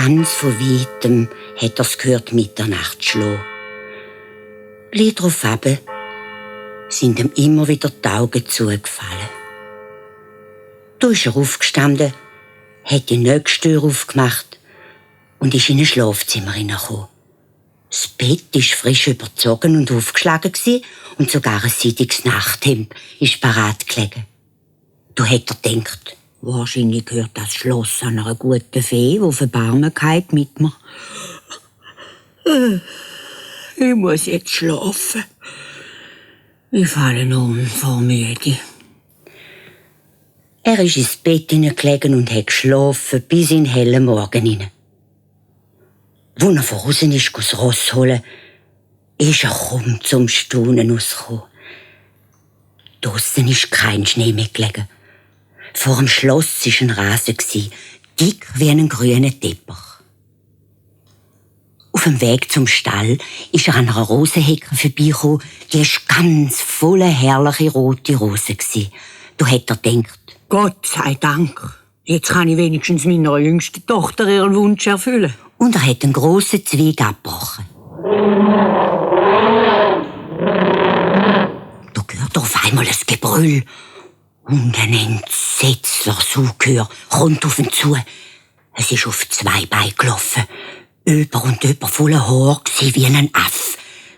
Ganz von weitem hat er's gehört, Mitternacht schlagen. Gleich darauf sind ihm immer wieder die Augen zugefallen. Da ist er aufgestanden, hat die nächste Tür aufgemacht und ist in ein Schlafzimmer hineingekommen. Das Bett war frisch überzogen und aufgeschlagen und sogar ein seidiges Nachthemd ist parat gelegen. Da hat er gedacht, wahrscheinlich gehört das Schloss an einer guten Fee, die Verbarmigkeit mit mir. Ich muss jetzt schlafen. Ich falle um vor Müde. Er ist ins Bett hineingelegen und hat geschlafen bis in den hellen Morgen hinein. Als er voraus ist, das Ross holen, ist er kaum zum Staunen rausgekommen. Draussen ist kein Schnee mehr gelegen. Vor dem Schloss war ein Rasen, dick wie ein grüner Teppich. Auf dem Weg zum Stall ist er an einer Rosenhecke vorbeigekommen, die war ganz voller herrliche rote Rosen. Da hat er gedacht, Gott sei Dank, jetzt kann ich wenigstens meiner jüngsten Tochter ihren Wunsch erfüllen. Und er hat einen grossen Zweig abgebrochen. Da hört er auf einmal ein Gebrüll. Und ein entsetzter Saugehör kommt auf ihn zu. Es ist auf 2 Beinen gelaufen. Über und über voller Haar wie ein Affe.